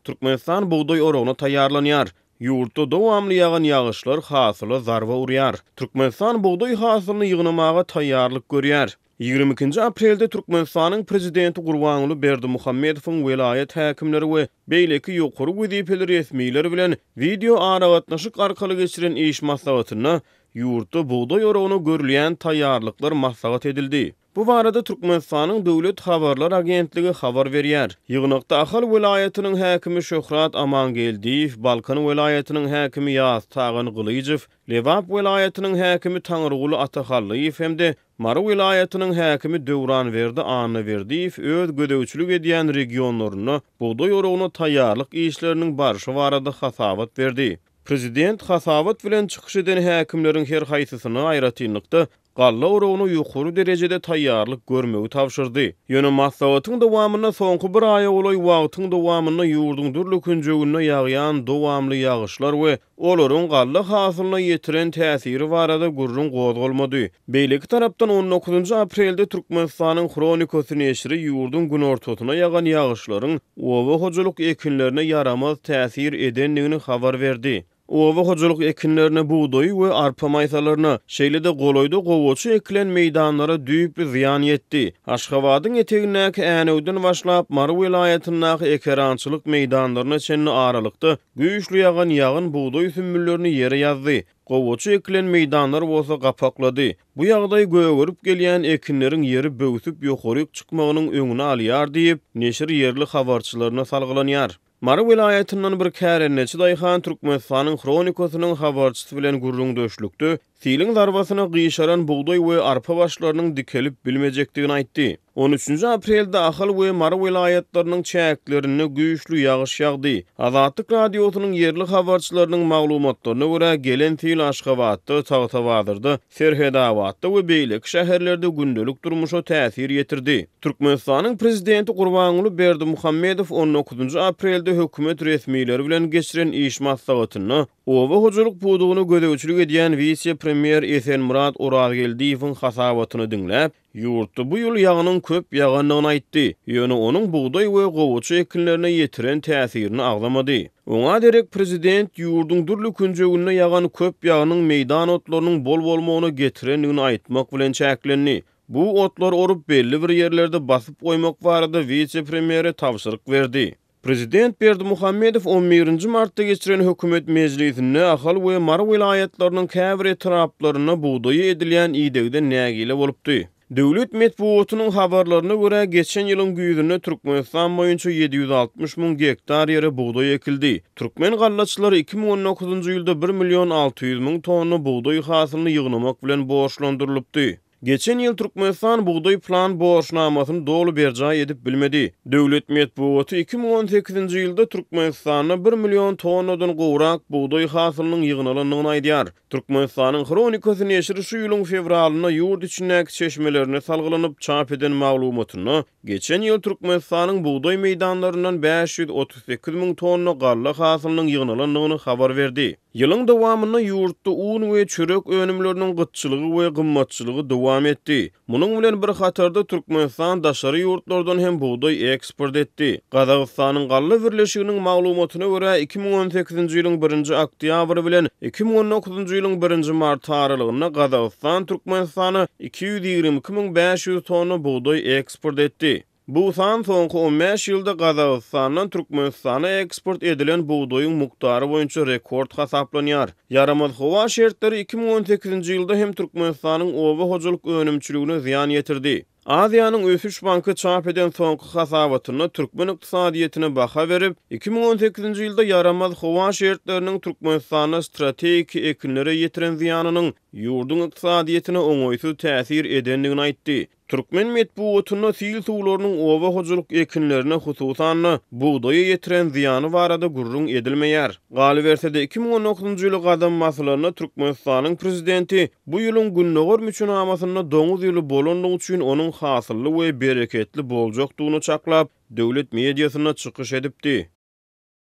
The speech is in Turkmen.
Türkmenistan bugdaý oragyna taýýarlanýar. Ýurtda dowamly ýagan ýagyşlar hasyla zarba urýar. Türkmenistan bugdaý hasylyny ýygnamaga taýýarlyk görýär. 22-nji aprelde Türkmenistanyň Prezidenti Gurbanguly Berdimuhamedowyň welaýat häkimleri we beýleki ýokary wezipeli resmiler bilen wideoaragatnaşyk arkaly geçiren iş maslahatynda ýurtda bugdaý oragyna görülýän taýýarlyklar maslahat edildi. Bu barada Türkmenistanyň Döwlet habarlar agentligi habar berýär. Ýygnakda Ahal welaýatynyň häkimi Şöhrat Amangeldiýew, Balkan welaýatynyň häkimi Ýaztagan Gylyjow, Lebap welaýatynyň häkimi Taňryguly Atahallyýew hem-de Mary welaýatynyň häkimi Döwranberdi Annaberdiýew öz gözegçilik edýän regionlarynda bugdaý oragyna taýýarlyk işleriniň barşy barada hasabat berdi. Prezident hasabat bilen çykyş eden häkimleriň her haýsysyna aýratynlykda galla oragyna ýokary derejede taýýarlyk görmegi tabşyrdy. Ýöne maslahatyň dowamynda soňky bir aýa golaý wagtyň dowamynda ýurduň dürli künjeginde ýagýan dowamly ýagyşlar we olaryň galla hasylyna ýetiren täsiri barada gürrüň gozgalmady. Beýleki tarapdan, on dokuzynjy aprelde Türkmenistanyň Hronikasy neşiri ýurduň günortasyna ýagan ýagyşlaryň oba hojalyk ekinlerine ýaramaz täsir edendigini habar berdi. Oba hojalyk ekinlerine bugdaýy we arpa maýsalaryna, şeýle-de golaýda gowaça ekilen meýdanlara düýpli zyýan ýetdi. Aşgabadyň etegindäki Änewden başlap, Mary welaýatyndaky ekerançylyk meýdanlaryna çenli aralykda güýçli ýagan ýagyn bugdaý sümmüllerini ýere ýazdy. Gowaça ekilen meýdanlar bolsa gapaklady. Bu ýagdaý gögerip gelýän ekinleriň ýeri böwsüp ýokaryk çykmagynyň öňüni alýar diýip, neşir ýerli habarçylaryna salgylanýar. Mary welaýatyndan bir kärendeçi daýhan Türkmenistanyň Hronikasynyň habarçysy bilen gürrüňdeşlikde siliň zarbasyna gyşaran bugdaý we arpa başlarynyň dikelip bilmejekdigini aýtdy. On üçünji aprelde Ahal we Mary welaýatlarynyň çäklerinde güýçli ýagyş ýagdy. Azatlyk Radiosynyň ýerli habarçylarynyň maglumatlaryna görä, gelen sil Aşgabatda, Tagtabazarda, Serhetabatda we beýleki şäherlerde gündelik durmuşa täsir ýetirdi. Türkmenistanyň Prezidenti Gurbanguly Berdimuhamedow on dokuzynjy aprelde hökümet resmileri bilen geçiren iş maslahatynda oba hojalyk pudagyna gözegçilik edýän wise-premýer Esenmyrat Orazgeldiýewiň hasabatyny diňläp, Ýurtda bu ýyl ýagynyň köp ýagandygyny aýtdy, ýöne onuň bugdaý we gowaça ekinlerine ýetiren täsirini agzamady. Oňa derek prezident ýurduň dürli künjeginde ýagan köp ýagynyň meýdan otlarynyň bol bolmagyna getirendigini aýtmak bilen çäklendi. Bu otlary orup, belli bir ýerlerde basyp goýmak barada wise-premýere tabşyryk berdi. Prezident Berdimuhamedow on birinji martda geçiren hökümet mejlisinde Ahal we Mary welaýatlarynyň käbir etraplarynda bugdaýa edilýän idegden nägile bolupdy. Döwlet metbugatynyň habarlaryna görä, geçen ýylyň güýzünde Türkmenistan boýunça 760 müň gektar ýere bugdaý ekildi. Türkmen gallaçylary 2019-njy ýylda bir million 600 müň tonna bugdaý hasylyny ýygnamak bilen borçlandyrylypdy. Geçen ýyl Türkmenistan bugdaý plan borçnamasyny doly berjaý edip bilmedi. Döwlet metbugaty 2018-nji ýylda Türkmenistanda bir million tonnadan gowrak bugdaý hasylynyň ýygnalandygyny aýdýar. Türkmenistanyň Hronikasy neşiri şu ýylyň fewralynda ýurt içindäki çeşmelerine salgylanyp çap eden maglumatynda, geçen ýyl Türkmenistanyň bugdaý meýdanlaryndan 538 müň tonna galla hasylynyň ýygnalandygyny habar berdi. Ýylyň dowamynda ýurtda un we çörek önümleriniň gytçylygy we gymmatçylygy dowam etdi. Munuň bilen bir hatarda Türkmenistan daşary ýurtlardan hem bugdaý eksport etdi. Gazagystanyň Galla birleşiginiň maglumatyna görä, 2018-nji ýylyň birinji oktýabry bilen 2019-njy ýylyň birinji marty aralygynda Gazagystan Türkmenistana 222 500 tonna bugdaý eksport etdi. Bu san soňky on bäş ýylda Gazagystandan Türkmenistana eksport edilen bugdaýyň mukdary boýunça rekord hasaplanýar. Ýaramaz howa şertleri 2018-nji ýylda hem Türkmenistanyň oba hojalyk önümçiligine zyýan ýetirdi. Aziýanyň ösüş banky çap eden soňky hasabatynda türkmen ykdysadyýetine baha berip, 2018-nji ýylda ýaramaz howa şertleriniň Türkmenistanda strategiki ekinlere ýetiren zyýanynyň ýurduň ykdysadyýetine oňaýsyz täsir edendigini aýtdy. Türkmen metbugatynda sil suwlarynyň oba hojalyk ekinlerine, hususan-da, bugdaýa ýetiren zyýany barada gürrüň edilmeýär. Galyberse-de, 2019-njy ýyly gadam basylanda Türkmenistanyň prezidenti bu ýylyň gündogar müçenamasynda doňuz ýyly bolandygy üçin onuň hasylly we bereketli boljakdygyny çaklap, döwlet mediasynda çykyş edipdi.